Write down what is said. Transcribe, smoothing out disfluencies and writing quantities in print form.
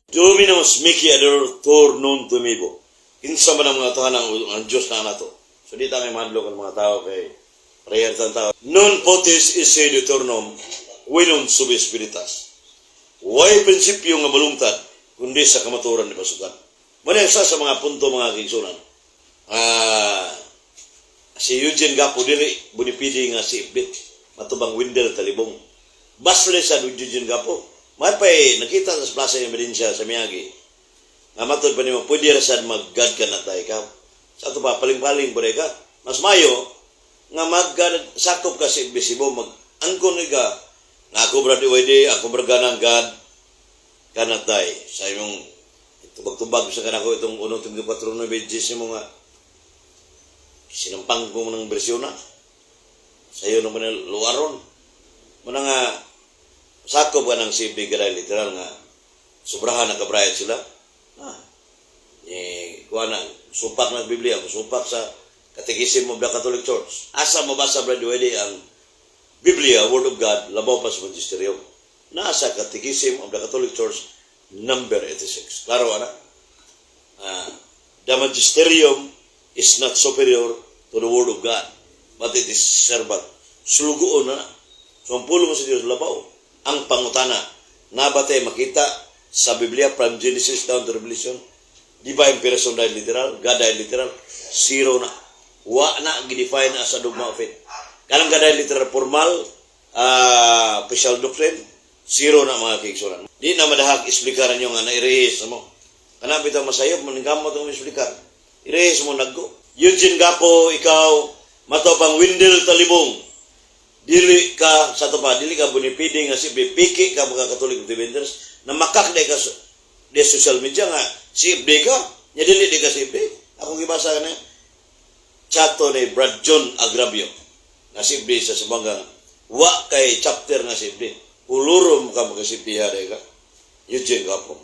Dominus mihi adoror non timebo. Kinsa man ang mga tahan ang Diyos na nato. So di ta may mahadlok ang mga tao kay prayer ta tao. Non potes esse in aeternum qui non subis veritas. Way prinsipyo nga malungtad kundi sa kamatuoran ni pasukan. Muna isa sa mga punto, mga kaigsuonan. Si Eugene Gapo dili bonafide nga si Ibit matubang Wendell Talibong. Basle sa Eugene Gapo. May pay nakita sa Plaza ng Ebidensya sa Miyagi. Nga matod pa nimo pwede ra sad mag God ka na ta ikaw. Sa ato pa paling-paling pa ka. Mas mayo nga mag sakop ka sa Ibisibo, mag angkon ka nga ako brad DYD, ako brad ganang God cannot die sa imong tubag-tubag sa kanako itong 1.24 pages mo nga sinampang ko mo ng bersyon na sa iyo naman luaron mo na nga sakop ka ng CB gaday literal nga sobrahan na kabrayat sila, eh kuha na supak ng Biblia, supak sa Catechism of the Catholic Church. Asa mabasa, Brad Willie, ang Biblia, Word of God, labaw pa sa Magisterium? Nasa Catechism of the Catholic Church number 86. Klaro ana? The Magisterium is not superior to the Word of God, but it is servant. Sulugoon na. So ang pulong sa Diyos labaw. Ang pangutana, nabate makita sa Biblia from Genesis down to Revelation, divine person died literal, God died literal, zero na. Wa na gidefine as a dogma of faith. Kanang God died literal formal, official doctrine, zero na, mga kaigsuonan. Di na madahag explikaran nyo nga nairehis mo. Kanang bitaw masayop, maningkamot ang explicar. Irehis mo naggo. Eugene Gapo, ikaw, matopang Wendell Talibong, dili ka sa to pa, dili ka bonafide nga si piki ka mga Catholic defenders na makak ka di social media nga si FD ka nya dili di ka si FD. Akong gibasa ka na chato ni Brad John Agrabio nga si FD sa Zamboanga, wa kay chapter nga si FD. Kulurom ka mga si FD ka, Eugene Gapo.